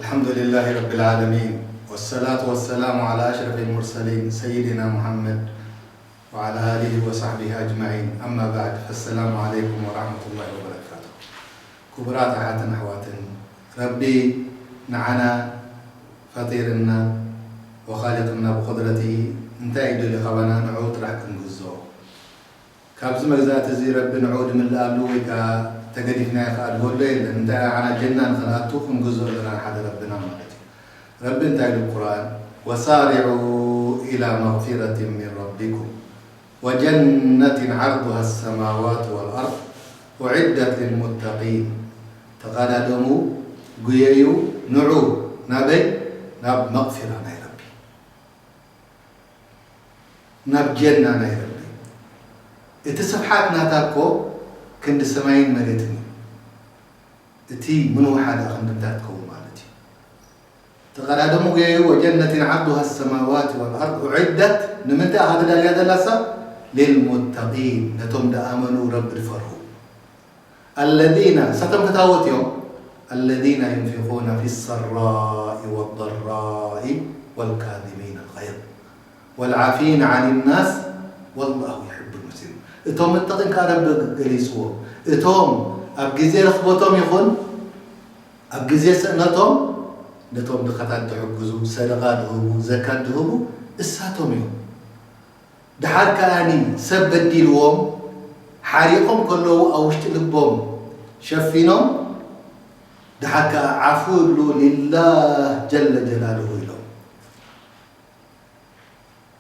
الحمد لله رب العالمين، والصلاة والسلام على أشرف المرسلين سيدنا محمد وعلى آله وصحبه أجمعين. أما بعد، فالسلام عليكم ورحمة الله وبركاته. ክቡራት ኣሓትን ኣሕዋትን፣ ረቢ ንዓና ፈጢርና ወኻሊቕና ብቑድረቲ እንታይ እዩ ደልዩ ካባና ንዕኡ ጥራሕ ክንግዝኦ። ካብዚ መግዛእቲ እዚ ረቢ ንዕኡ ድምልኣሉ ወይ ከኣ ተገዲፍናዮ ከኣ ድበሎ የለን። እንታይ ንዓና ጀና ንኽንኣቱ ክንግዝኦ ኣለና ንሓደ ረብና ማለት እዩ። ረቢ እንታይ ኢሉ ኣብ ቁርኣን? وسارعوا إلى مغفرة من ربكم وجنة عرضها السماوات والأرض أعدت للمتقين. ተቐዳደሙ፣ ጉየዩ፣ ንዑ ናበይ? ናብ መቕፊራ ናይ ረቢ። ናብ ጀና ናይ ረቢ። እቲ ስፍሓት ናታ እኮ ክንዲ ሰማይን መሬትን እዩ። እቲ ምንውሓ ደኣ ክንዲ እንታይ ትኸውን ማለት እዩ? ተቐዳደሙ ጉየዩ። وجنة عرضها السماوات والأرض أعدت ንምንታይ እያ ተዳልያ ዘላ እሳ? للمتقين ነቶም ደኣመኑ ረቢ ዝፈርሁ። الذين እሳቶም ክታወት እዮም። الذين ينفقون في السراء والضراء والكاظمين الغيظ والعافين عن الناس والله يحب المحسنين። እቶም ሙተቂን ከኣ ረቢ ገሊጽዎ። እቶም ኣብ ግዜ ርኽበቶም ይኹን ኣብ ግዜ ስእነቶም ነቶም ድኻታት ድሕግዙ፣ ሰደቓ ድህቡ፣ ዘካት ድህቡ እሳቶም እዮም። ድሓር ከኣኒ ሰብ በዲልዎም ሓሪቖም ከለዉ ኣብ ውሽጢ ልቦም ሸፊኖም ድሓር ከኣ ዓፉ ይብሉ ሊላህ ጀለ ጀላሉሁ ኢሎም።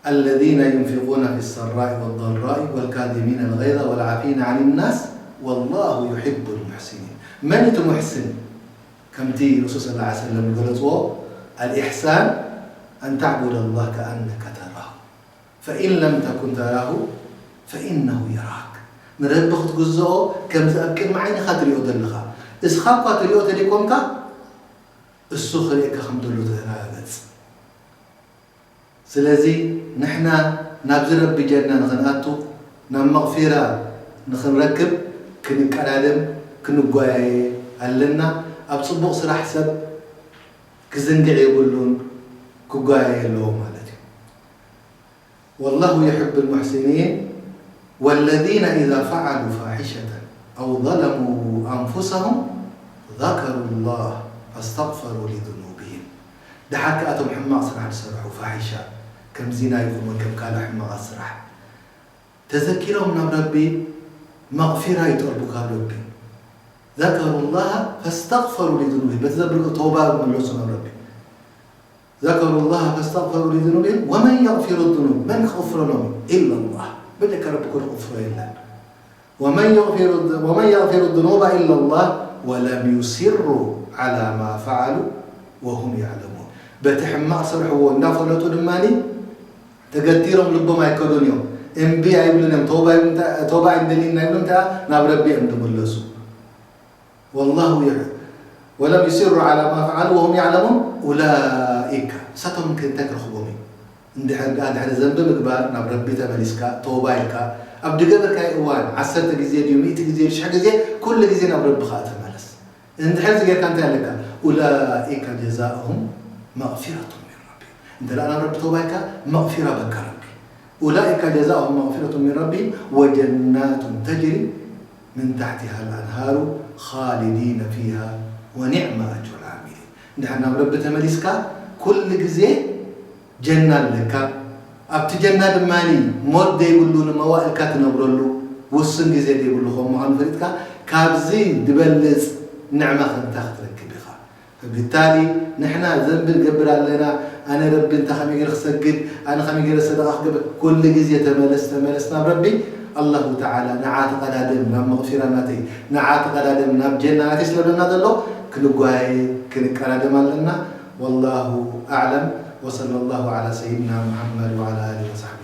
الذين ينفقون في السراء والضراء والكاظمين الغيظ والعافين عن الناس والله يحب المحسنين. መን እቲ ሙሕሲን? ከምቲ ረሱል ሰለላሁ ዐለይሂ ወሰለም ዝገለጽዎ፣ الإحسان أن تعبد الله كأنك تراه فإن لم تكن تراه فإنه يراك። ንረቢ ክትግዝኦ ከምዚ ኣብ ቅድሚ ዓይንኻ ትሪኦ ዘለኻ። እስኻ እኳ ትሪኦ ተደይኮንካ እሱ ክርእየካ ከም ዘሎ ተረጋገጽ። ስለዚ ንሕና ናብዚ ረቢ ጀና ንኽንኣቱ፣ ናብ መቕፊራ ንኽንረክብ ክንቀዳደም፣ ክንጓየየ ኣለና። ኣብ ጽቡቕ ስራሕ ሰብ ክዝንግዕ የብሉን፣ ክጓየየ ኣለዎ ማለት እዩ። والله يحب المحسنين والذين إذا فعلوا فاحشة أو ظلموا أنفسهم ذكروا الله فاستغفروا لذنوبهم. ድሓር ከኣ እቶም ሕማቕ ስራሕ ዝሰርሑ ፋሒሻ ከም ዚና ይኹን ወይ ከም ካልእ ሕማቓት ስራሕ ተዘኪሮም ናብ ረቢ መቕፊራ ይጠልቡ ካብ ረቢ። ذكروا الله فاستغفروا لذنوبهم በቲ ዘብልዎ ተውባ ይምለሱ ናብ ረቢ። ذكروا الله فاستغفروا لذنوبهم ومن يغفر الذنوب መን ክቕፍረሎም ኢላ ላህ በጀካ ረቢ እኮ ዝቕፍሮ የለን። ومن يغفر ومن يغفر الذنوب إلا الله ولم يصروا على ما فعلوا وهم يعلمون በቲ ሕማቕ ዝሰርሕዎ እንዳፈለጡ ድማ ተገቲሮም ልቦም ኣይከዱን እዮም። እምቢ ኣይብሉን እዮም። ተውባ ኣይብሉን እንተ- ተውባ ኣይንደልይን ኣይብሉን እንተ ናብ ረቢ እዮም ዝምለሱ። والله يح ولم يصروا على ما فعلوا وهم يعلمون أولئك እሳቶም ከ እንታይ ክረኽቦም እዩ? እንድሕር ደኣ ድሕሪ ዘንቢ ምግባር ናብ ረቢ ተመሊስካ ተውባ ኢልካ ኣብ ድገበርካዮ እዋን ዓሰርተ ግዜ ድዩ ሚእቲ ግዜ ድዩ ሽሕ ግዜ ኩሉ ግዜ ናብ ረቢ ከኣ ተመለስ። እንድሕር እዚ ጌርካ እንታይ ኣለካ? أولئك جزاؤهم مغفرة من ربهم እንተ ደኣ ናብ ረቢ ተውባ ኢልካ መቕፊራ በካ ረቢ። أولئك جزاؤهم مغفرة من ربهم وجنات تجري من تحتها الأنهار خالدين فيها ونعم أجر العاملين እንድሕር ናብ ረቢ ተመሊስካ ኩሉ ግዜ ጀና ኣለካ። ኣብቲ ጀና ድማ ሞት ዘይብሉ ንመዋእልካ ትነብረሉ ውሱን ግዜ ዘይብሉ ከም ምዃኑ ፈሊጥካ ካብዚ ዝበልጽ ንዕማ ከ እንታይ ክትረክብ ኢኻ? فبالتالي ንሕና ዘንቢ ንገብር ኣለና። ኣነ ረቢ እንታይ ከመይ ገይረ ክሰግድ፣ ኣነ ከመይ ገይረ ሰደቓ ክገብር፣ ኩሉ ግዜ ተመለስ ተመለስ ናብ ረቢ። ኣላሁ ተዓላ ንዓ ተቐዳደም ናብ መቕፊራ ናተይ፣ ንዓ ተቐዳደም ናብ ጀና ናተይ ስለለና ዘሎ ክንጓየ ክንቀዳደም ኣለና። والله أعلم وصلى الله على سيدنا محمد وعلى آله وصحبه